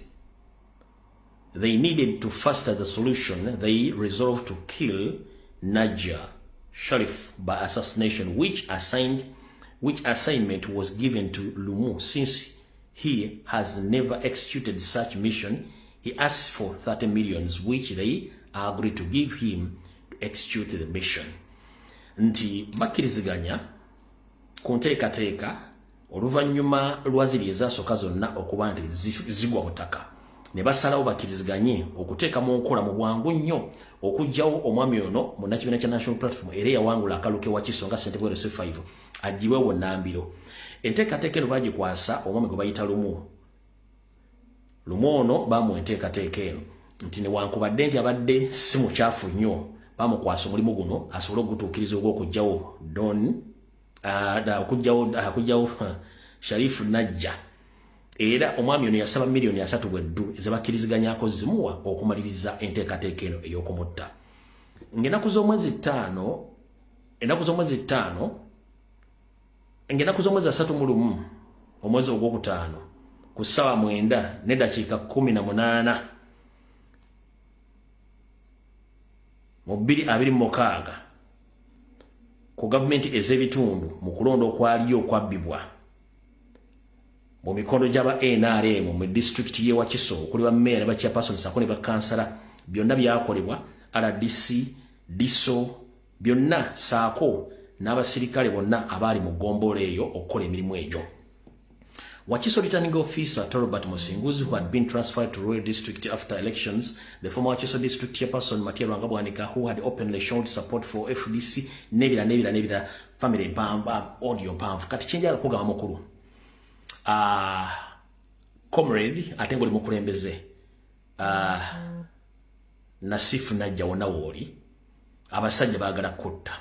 Speaker 1: they needed to faster the solution. They resolved to kill Najja Sharif by assassination, which assignment was given to Lumu. Since he has never executed such mission, he asked for 30 millions, which they agreed to give him to execute the mission. Nti bakkiriziganya ku nteekateeka oluvannyuma lwa ziri ezasooka zonna okuba nti zigwa butaka, ne basalawo bakkiriziganye okuteeka mu nkola mu bwangu nnyo okuggyawo omwami ono munnakibiina kya National Platform era eyawangula akalu ke Wakiso nga ssentebe wa LC5, aggyibwewo nnambiro. Enteekateeka eno bagikwasa omwami gwe bayita Lumu. Lumu ono bamuwa enteekateeka eno nti newankubadde nti abadde si mukyafu nnyo, bamukwasa omulimu guno asobole okugutuukiriza ogw'okuggyawo Don okuggyawo Sharifu Najja. Era omwami ono yasaba miliyoni 30 bweddu ezebakkiriziganyako zimuwa okumaliriza enteekateeka eno ey'okumutta. Ng'ennaku z'omwezi 5, ennaku z'omwezi 5, ng'ennaku z'omwezi 31 omwezi ogwokutaano ku ssaawa 9:18 mu 2026 ku gavumenti ez'ebitundu mu kulonda okwaliyo okwabbibwa mu mikono gy'aba NRM mu disitulikiti y'e Wakiso okuli ba mmeeya ne ba chairperson ssaako ne bakansala, byonna byakolebwa RDC, DISO byonna ssaako n'abasirikale bonna abaali mu ggombolola eyo okukola emirimu egyo. Wakiso returning officer Tolbert Musinguzi, who had been transferred to Royal District after elections, the former Wakiso District chairperson Matia Lwanga Bwanika, who had openly showed support for FDC, nebira nebira nebira, family mpamvu, audio mpamvu. Kati kyenjala kugamba mukulu. Comrade, ate ng'oli mukulembeze. Nasifu Najja, wonna wooli, abasajja baagala kutta.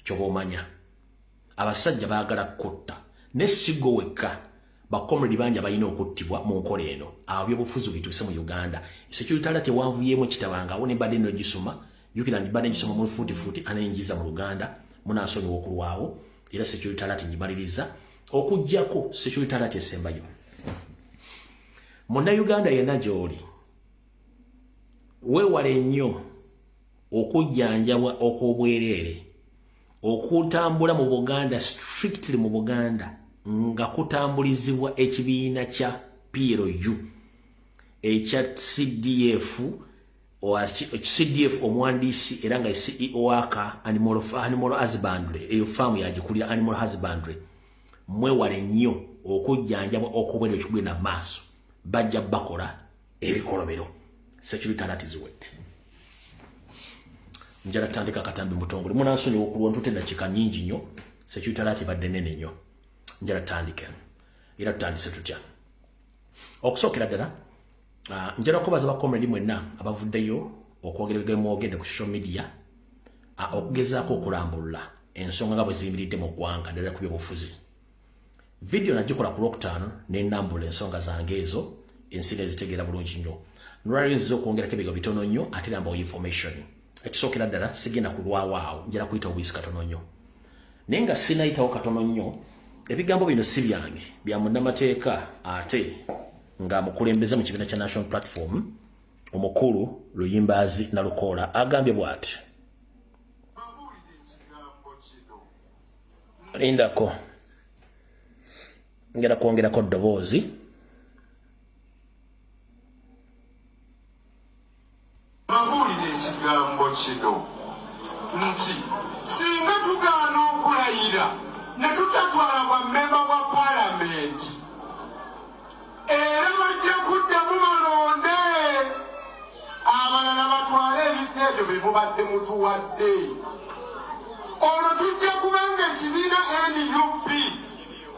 Speaker 1: Kyoba omanya. Abasajja baagala kutta. Ne sigo wekka, ba comrade bangi abalina okuttibwa mu nkola eno. Awo byobufuzi bituuse mu Uganda. Security alert ewanvuyeemu ekitabangawo ne mbadde nogisoma. Jjukira nti mbadde ngisoma mu lufuutifuuti anayingiza mu Luganda, munansonyiwa okulwawo. Era security alert ngimaliriza okuggyako security alert esembayo. Munnayuganda yenna gy'oli, weewale nnyo okujjanjabwa okw'obwereere okutambula mu Buganda, strictly mu Buganda, nga kutambulizibwa ekibiina kya PLU ekya CDF, CDF omuwandiisi era nga CEO waka animal husbandry, eyo faamu yagikulira animal husbandry. Mwewale nnyo okujjanjabwa okubwera ekigenda mu maaso, bajja bakola ebikolobero. Security alert ziwedde, njala tandika akatambi mutongole. Munansonyiwa okulwa, ntute eddakiika nnyingi nnyo. Security alert ebadde nene nnyo, njala tandike. Era tutandise tutya? Okusookera ddala, njala okubaza ba comrade mwenna abavuddeyo okwogera ebigambo mwogedde ku social media, okugezaako okulambulula ensonga nga bwe ziyimiridde mu ggwanga, ddala ku byobufuzi. Vidiyo nagikola ku Lwokutaano nenambula ensonga zange ezo, ensi nezitegeera bulungi nnyo. Nolwaliro nziza okwongerako ebigambo bitono nnyo, ate era mbawo information. Ekisookera ddala, sigenda kulwawo awo, njala kuyita obuyisi katono nnyo. Naye nga sinayitawo katono nnyo, ebigambo bino si byange, bya munnamateeka ate nga mukulembeze mu kibiina kya National Platform, omukulu Luyimbazi Nalukoola, agambye bw'ati. Lindako, ngenda kwongerako ddoboozi.
Speaker 2: Babuulira ekigambo kino nti singa tugaana okulayira ne tutatwala bwa mmemba bwa palamenti, era bajja kuddamu balonde abalala batwale ebifo ebyo bye mubadde mutuwadde. Olwo tujja kubanga ekibiina NUP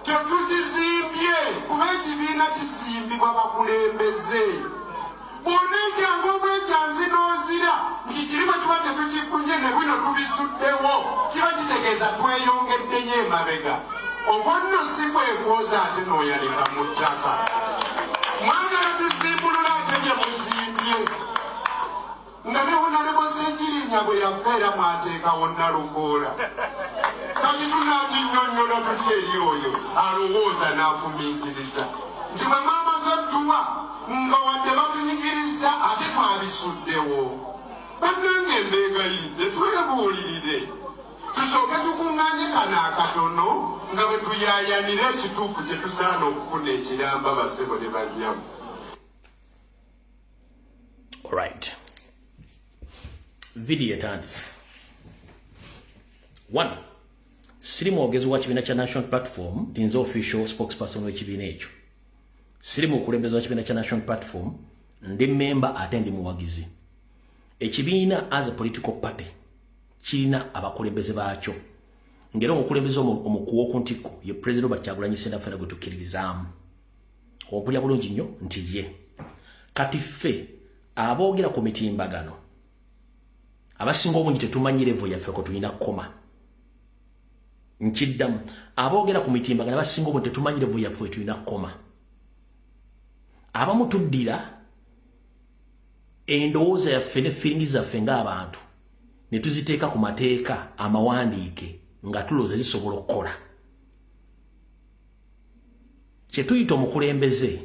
Speaker 2: tetukizimbye, kuba ekibiina kisimbibwa bakulembeze. Bw'oneekyanga obwekyanzi n'ozira nti kiri bwe tuba tetukikunye ne bino tubisuddewo, kiba kitegeeza tweyongeddeyo emabega. Okwo nno si kwe kwoza ate n'oyanika mu ttaka. Mwagala tuzimbulula ate bye muzimbye. Nga ne Honorable Ssegirinya bwe yafa era mwateekawo Nalukoola. Kati tunaakinnyonnyola tutya eri oyo alowooza n'afumiitiriza nti bwe mwamaze ottuwa nga wadde batunyigirizza ate twabisuddewo? Bannange mbeegayiridde twebuulirire, tusooke tukuŋŋaanye kano akatono nga bwe tuyaayanira ekituufu kye tusaana okufuna ekiramba, bassebo ne bannyabo.
Speaker 1: Alright. Video etandise. One, siri mwogezi wa kibiina kya National Platform, nti nze official spokesperson w'ekibiina ekyo. Siri mukulembeze wa kibiina kya National Platform, ndi memba ate ndi muwagizi. Ekibiina as a political party kirina abakulembeze baakyo. Ng'era omukulembeze omukulu w'oku ntikko ye President Robert Kyagulanyi Ssentamu gwe tukkiririzaamu. Ompulira bulungi nnyo nti ye. Kati ffe aboogera ku mitimbagano abasinga obungi tetumanyi level yaffe kwe tulina kukoma. Nkiddamu, aboogera ku mitimbagano abasinga obungi tetumanyi level yaffe kwe tulina kukoma. Abamu tuddira endowooza yaffe ne feelings zaffe ng'abantu ne tuziteeka ku mateeka amawandiike nga tulowooza zisobola okukola. Kye tuyita omukulembeze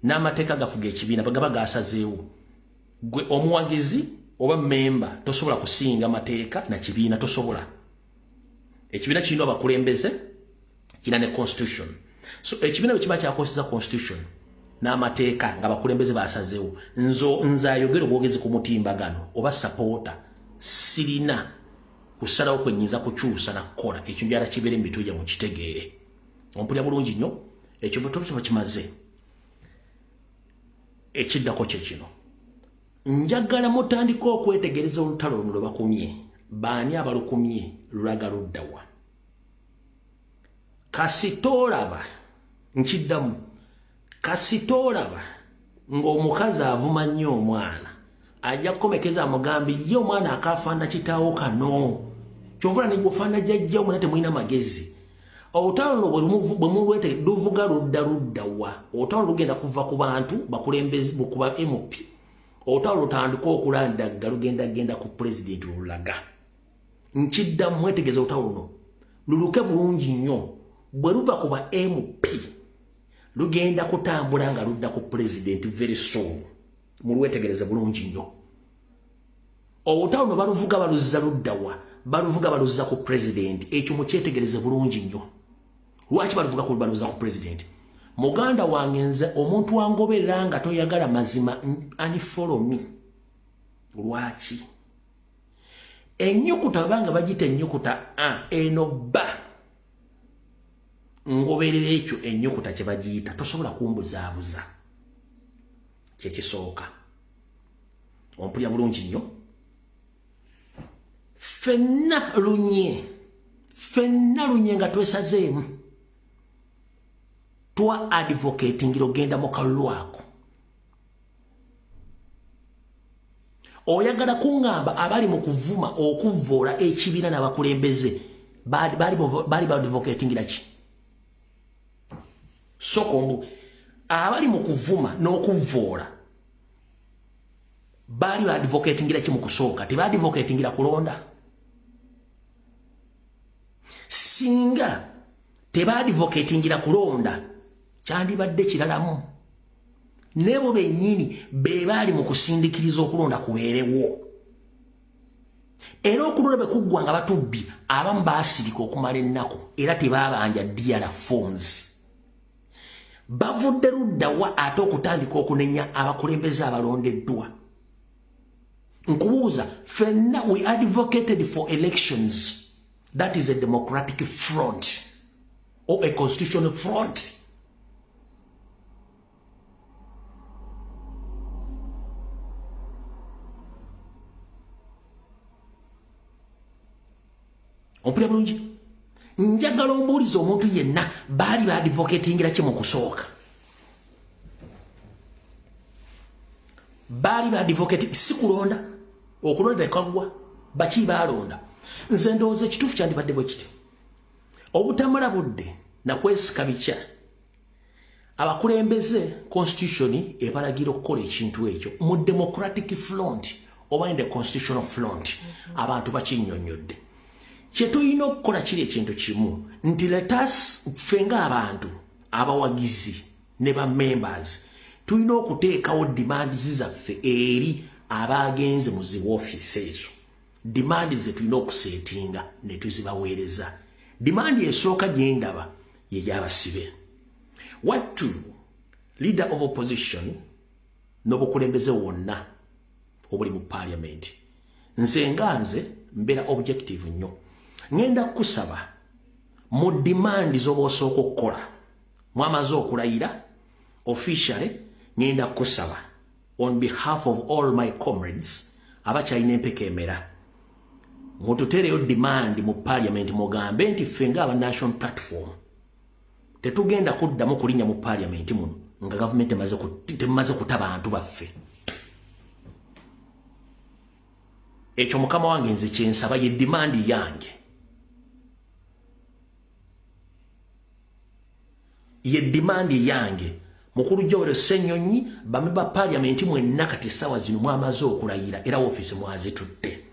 Speaker 1: n'amateeka gafuga ekibiina bagaba gasazeewo. Gwe omuwagizi oba memba tosobola kusinga mateeka na kibiina, tosobola. Ekibiina kirina abakulembeze, kirina ne constitution. So ekibiina bwe kiba kyakozesa constitution n'amateeka nga abakulembeze basazeewo, nze ayogera obwogezi ku mutimbagano oba supporter sirina kusalawo kwe nnyinza kukyusa na kukola ekyo, njala kibeere mu mitwe gyammwe kitegeere. Ompulira bulungi nnyo? Ekyo bwe tuba kimaze, ekiddako kye kino. Njagala mutandike okwetegereza olutalo luno lwe bakumye, baani abalukumye, lulaga luddawa. Kasitoolaba, nkiddamu, kasitoolaba ng'omukazi avuma nnyo omwana, ajja kukomekeza amugambe ye omwana akafaana kitaawo kano, kyovula ne gwofaana jjajjawo, mwena temulina magezi. Olutalo luno bwe mulwete luvuga ludda luddawa? Olutalo lugenda kuva ku bantu bakulembeze, kuba MP. Olutalo lutandika okulandagga, lugenda genda ku pulezidenti olulaga. Nkiddamu, mwetegeza olutalo luno luluke bulungi nnyo. Bwe luva ku ba MP lugenda kutambula nga ludda ku pulezidenti very soon. Mulwetegereze bulungi nnyo. Olutalo luno baluvuga baluzza luddawa? Baluvuga baluzza ku pulezidenti. Ekyo mukyetegereze bulungi nnyo. Lwaki baluvuga ku baluzza ku pulezidenti? Muganda wange, nze omuntu wangoberera nga toyagala mazima, unfollow me. Lwaki? Ennyukuta banga bagiyita ennyukuta a eno ba ngoberera ekyo ennyukuta kye bagiyita, tosobola kumbuzaabuza. Kyekisooka. Ompulira bulungi nnyo? Ffenna lunye, ffenna lunye nga twesazeemu twa advocatingira ogenda mu kalulu ako. Oyagala kuŋŋamba abali mu kuvuma, okuvvoola ekibiina n'abakulembeze bali baadvocatingira ki? Sokombu abali mu kuvuma n'okuvvoola baali baadvocatingira ki mu kusooka? Tebaadvocatingira kulonda. Singa tebaadvocatingira kulonda, kyandibadde kiralamu. Nebo bennyini be baali mu kusindikiriza okulonda kubeerewo. Era okulonda bwe kuggwa nga batubbi, abamu baasirika okumala ennaku, era tebaabanja DR forms. Bavudde luddawa ate okutandika okunenya abakulembeze abalondeddwa? Nkubuuza, ffenna we advocated for elections. That is a democratic front or a constitutional front. Ompulira bulungi? Njagala ombuuliza omuntu yenna, baali baadvocatingira ki mu kusooka? Baali baadvocate si kulonda. Okulonda tekaggwa, baki baalonda. Nze ndowooza ekituufu kyandibadde bwe kiti: obutamala budde nakwesika bikya abakulembeze, constitution ebalagira okukola ekintu ekyo mu democratic front oba in the constitutional front. Abantu bakinnyonnyodde. Kyetulina okukola kiri ekintu kimu nti let us, ffe ng'abantu abawagizi ne ba members, tulina okuteekawo demands zaffe eri abagenze mu zi woofiisi ezo. Demand ze tulina okusetinga ne tuzibaweereza. Demand esooka gye ndaba ye y'abasibe. Wattu leader of opposition n'obukulembeze wonna obuli mu parliament, nze nga nze mbeera objective nnyo, ŋŋenda kukusaba mu demand z'oba osooka okukola. Mwamaze okulayira officially, ŋŋenda kukusaba on behalf of all my comrades abakyalina empeka emera, mututeereyo demand mu parliament, mugambe nti ffe nga aba National Platform tetugenda kuddamu kulinnya mu parliament muno nga gavumenti temaze kuta bantu baffe. Ekyo mukama wange nze kyensaba, ye demand yange, ye demand yange. Mukulu Joel Ssenyonyi, bame ba parliament mwenna, kati essaawa zino mwamaze okulayira era ofiisi mwazitutte.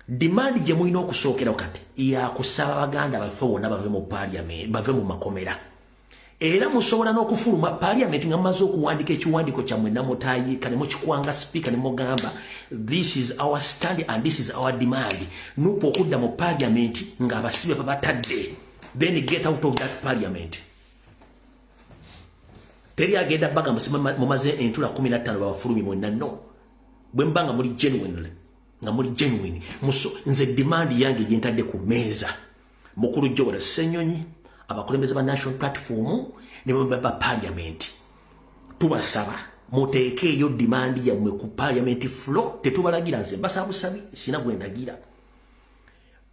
Speaker 1: Demand gye mulina okusookera kati yakusaba baganda baffe bonna bave mu parliament, bave mu makomera. Era musobola n'okufuluma parliament nga mumaze okuwandika ekiwandiiko kyammwe namutayiika ne mukikwanga sipiika ne mugamba, "This is our stand and this is our demand." NUP okudda mu parliament ng'abasibe babatadde, then get out of that parliament. Teri agenda baga mumaze entula 15 babafulumi mwenna. No, bwe mba nga muli genuinely, nga muli genuine muso. Nze demand yange gyentadde ku meeza, mukulu Joel Ssenyonyi, abakulembeze ba National Platform ne ba parliament, tubasaba muteekeeyo demand yammwe ku parliament floor. Tetubalagira, nze mbasaba busabi, sina gwe ndagira.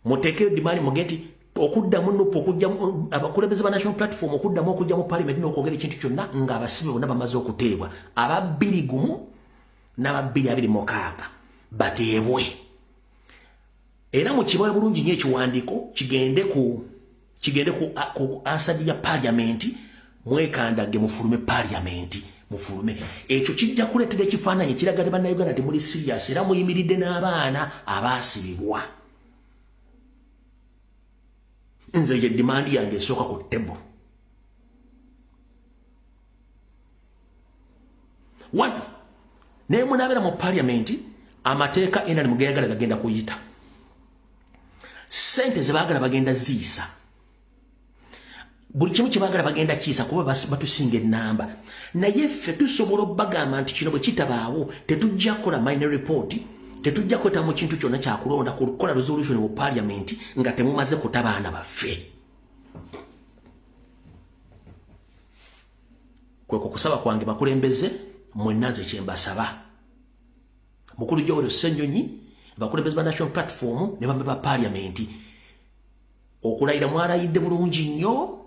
Speaker 1: Muteekeeyo demand, muge nti okuddamu NUP okujja, abakulembeze ba National Platform okuddamu okujja mu parliament n'okwogera ekintu kyonna ng'abasibe bonna bamaze okuteebwa, aba 2 1 n'aba 2026 bateebwe. Era mukibawe bulungi nnyo ekiwandiiko kigende ku Hansard ya parliament. Mwekandage, mufulume parliament, mufulume. Ekyo kijja kuleetera ekifaananyi ekiraga ne Bannayuganda temuli serious era muyimiridde n'abaana abaasibibwa. Nze ye demand yange esooka ku table. One, naye munabeera mu parliament, amateeka ena nemugeyagala gagenda kuyita, sente zebaagala bagenda ziyisa, buli kimu kyebaagala bagenda kiyisa, kuba batusinga enamba. Naye ffe tusobola obbagamba nti kino bwe kitabaawo, tetujja kukola minor report, tetujja kweta mu kintu kyonna kyakulonda, kukola resolution mu parliament nga temumaze kuta baana baffe. Kweko kusaba kwange, bakulembeze mwenna, nze kyembasaba. Mukulu Joel Ssenyonyi, abakulembeze ba National Platform ne bambe ba parliament, okulayira mwalayidde bulungi nnyo.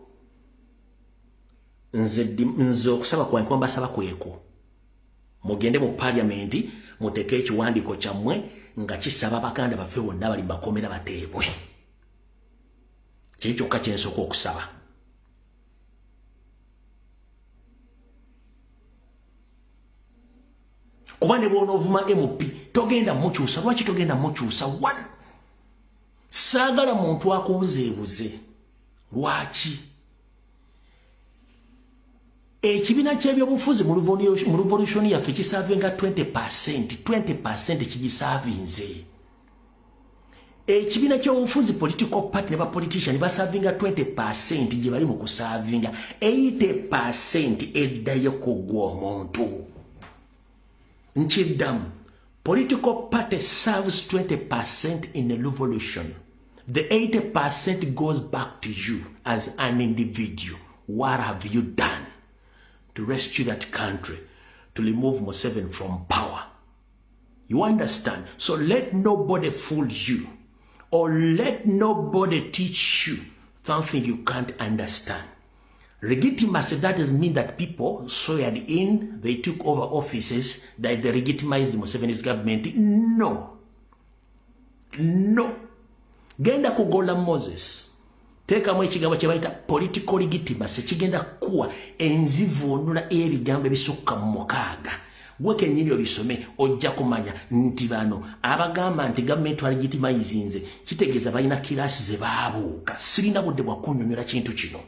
Speaker 1: Nze okusaba kwange kwambasaba kweko: mugende mu parliament, muteeke ekiwandiiko kyammwe nga kisaba baganda baffe bonna bali makomera bateebwe. Kiri kyokka kyensooka okusaba. Kuba ne bwonoovuma MP, togenda mukyusa. Lwaki togenda mukyusa? One, Saagala muntu akubuzeebuze. Lwaki ekibiina ky'ebyobufuzi mu revolution yaffe kiservinga 20%? 20% kigiservinze ekibiina ky'obufuzi. Political party ne bapolitician baservinga 20%, gye bali mu kuservinga. 80% eddayo ku gwe omuntu. Nkiddamu, political party serves 20% in a revolution. The 80% goes back to you as an individual. What have you done to rescue that country, to remove Museveni from power? You understand? So let nobody fool you or let nobody teach you something you can't understand. Legitimacy, that doesn't mean that people sweared in, they took over offices, that they legitimized the Museveni's government. No. No. Genda kugola Moses. Teekamu ekigambo kye bayita political legitimacy, kigenda kuwa enzivuunula ebigambo ebisukka mu 6. Gwe kennyini obisome, ojja kumanya nti bano abagamba nti gavumenti twalegitimizinze, kitegeeza balina class ze baabuuka. Sirina budde bwa kunnyonnyola kintu kino.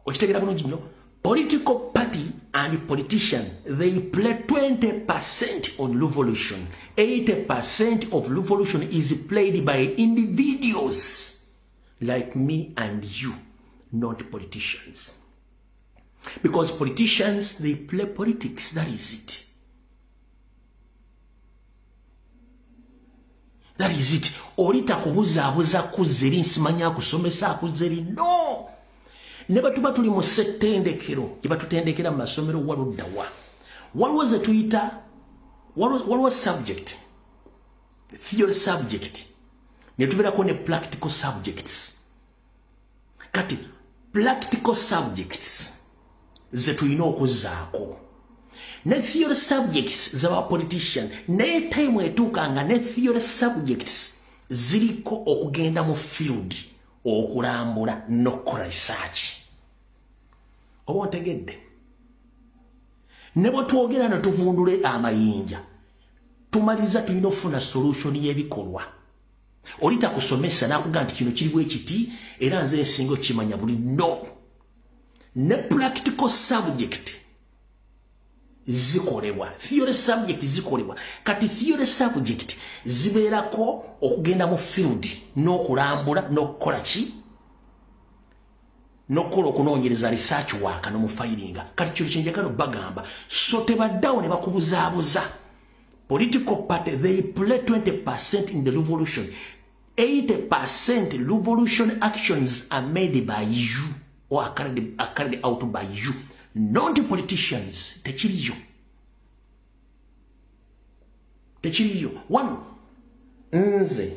Speaker 1: Okitegeera bulungi nnyo. Political party and politician, they play 20% on revolution. 80% of revolution is played by individuals like me and you, not politicians, because politicians, they play politics. That is it, that is it. Oli takubuzaabuza kuzza eri nsimanya akusomesa akuzza eri. No, ne batuba tuli mu ssettendekero gye batutendekera mu masomero, waluddawa waliwo ze tuyita, waliwo subject, theory subject, ne tubeerako ne practical subjects. Kati practical subjects ze tulina okuzzaako ne theory subjects zaba politician, naye time etuuka nga ne theory subjects ziriko okugenda mu field okulambula n'okukola research. Oba ontegedde? Ne bwe twogera ne tuvundule amayinja, tumaliza tulina okufuna solution y'ebikolwa. Oli takusomesa n'akugamba nti kino kiriwo ekiti era nze nsinga okimanya buli. No, ne practical subject zikolebwa, theory subject zikolebwa. Kati theory subject zibeerako okugenda mu field n'okulambula n'okukola ki, n'okukola okunoonyereza, research work, n'omufayiringa. Kati kino kyenjagala bagamba, so tebaddawo ne bakubuzaabuza. Political party, they play 20% in the revolution. 80% revolution actions are made by you or are carried out by you, not politicians. Tekiriyo, tekiriyo. One, nze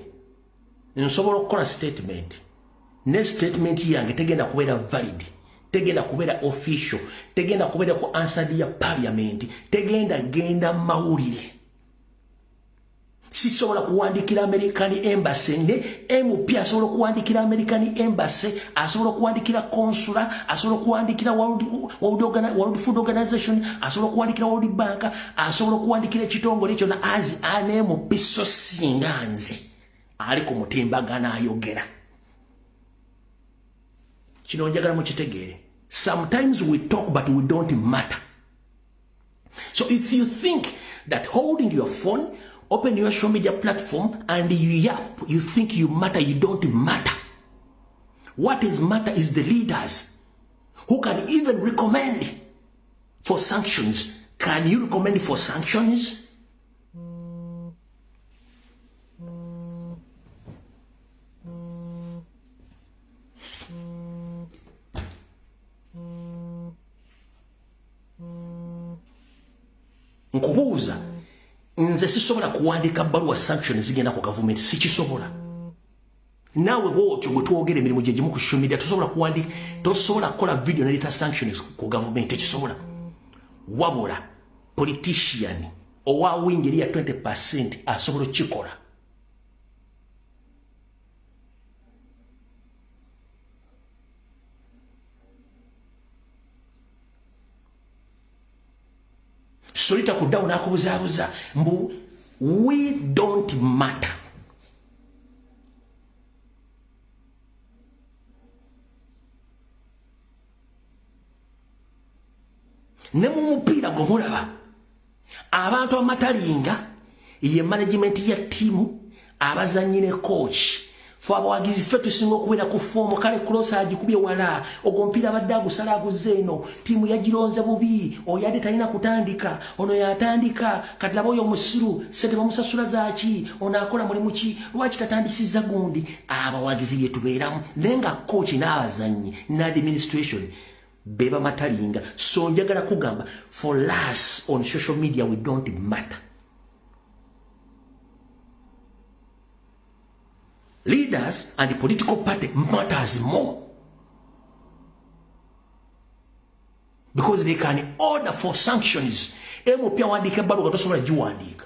Speaker 1: nsobola okukola statement, ne statement yange tegenda kubeera valid, tegenda kubeera official, tegenda kubeera ku Hansard ya parliament, tegenda genda mawulire. Sisobola kuwandikira American Embassy. Ne MP asobola okuwandikira American Embassy, asobola okuwandikira consular, asobola okuwandikira World Food Organization, asobola okuwandikira World Bank, asobola okuwandikira ekitongole kyonna as an MP. So singa nze ali ku mutimbagano ayogera kino, njagala mukitegeere. Sometimes we talk, but we don't matter. So if you think that holding your phone, open your social media platform and you yap, you think you matter, you don't matter. What is matter is the leaders who can even recommend for sanctions. Can you recommend for sanctions? Nkubuuza, nze sisobola kuwandika bbaluwa sanction zigenda ku gavumenti, sikisobola. Naawe bwotyo bwe twogera emirimu gye gimu ku social media, tosobola kuwandika, tosobola kukola video naleeta sanctions ku gavumenti, tekisobola. Wabula politician owa wing eri ya 20% asobola okukikola. Solita kuddawo n'akubuzaabuza mbu we don't matter. Ne mu mupiira gwe mulaba, abantu amatalinga ye management ya ttiimu, abazanyi ne coach. Fe abawagizi ffe tusinga okubeera ku form. Kale cross agikubye wala, ogwo omupiira abadde agusala aguzze eno, ttiimu yagironze bubi, oyo adde talina kutandika, ono yatandika. Kati laba oyo omusiru, sente bamusasula zaaki? Ono akola mulimu ki? Lwaki tatandisizza gundi? Abawagizi bye tubeeramu, naye nga coach n'abazannyi ne administration beba matalinga. So njagala kugamba, for us on social media, we don't matter. Leaders and the political party matters more because they can order for sanctions. MP awandiika ebbaluwa, tosobola giwandiika.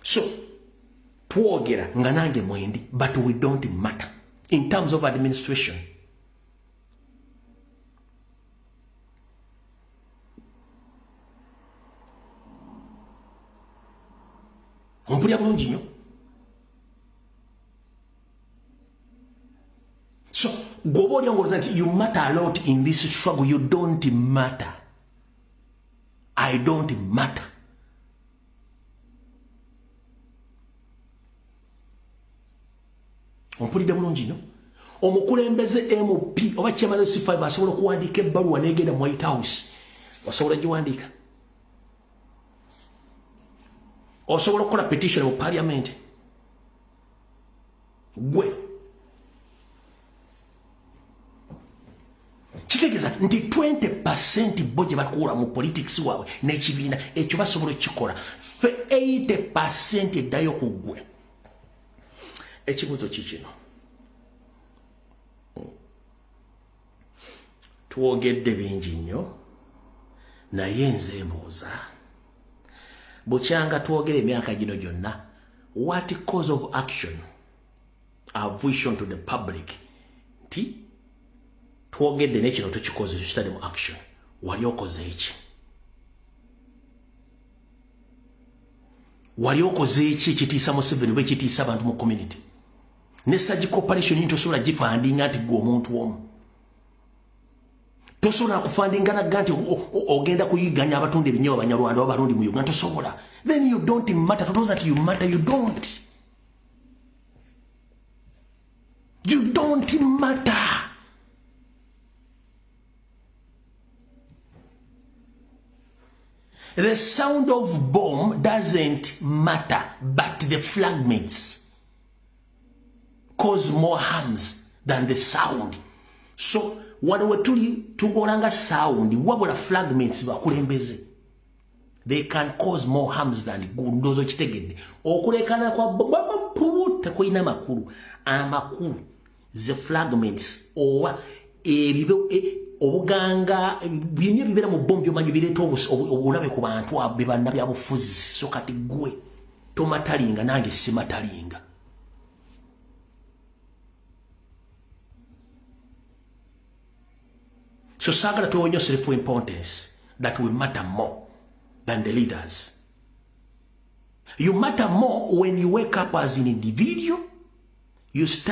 Speaker 1: So twogera nga nange mwendi, but we don't matter in terms of administration. Ompulya bulungi nnyo. So gwoba oli ngolooza nti you matter a lot in this struggle, you don't matter. I don't matter. Ompulidde bulungi nnyo. Omukulembeze MP oba chairman C5 asobola okuwandiika ebbaluwa negenda mu White House. Osobola giwandiika? Osobola okukola petition mu parliament? Gwe kitegeeza nti 20% bo gye bakuula mu politics waabwe n'ekibiina ekyo basobola okukikola. Fe 80% eddayo ku ggwe. Ekibuuzo kikino: twogedde bingi nnyo, naye nze mbuuza, bukyanga twogera emyaka gino gyonna, what cause of action have we shown to the public nti twogedde nekino tukikoze, tukitadde mu action? Wali okoze eki? Wali okoze eki ekitiisa Museveni oba ekitiisa abantu mu community? Ne surgical operation nti tosobola gifundinga nti gwe omuntu omu tosobola kufundinga nagga nti ogenda kuyiganya abatunda ebinyewa Abanyarwanda oba Barundi mu Uganda, tosobola. Then you don't matter. Totooza nti you matter. You don't, you don't matter. The sound of bomb doesn't matter, but the fragments cause more harms than the sound. So wano wetuli tukola nga sound, wabula fragments bakulembeze, they can cause more harms than good. Ndozo kitegedde. Okulekana kwa bomb tekulina makulu. Amakulu the fragments oba ebibe obuganga byonna ebibeera mu bombi, omanyi bireeta obulabe ku bantu be bannabyabufuzi. So kati gwe tomatalinga, nange simatalinga. So saagala tuwonyo self importance that we matter more than the leaders. You matter more when you wake up as an individual. You start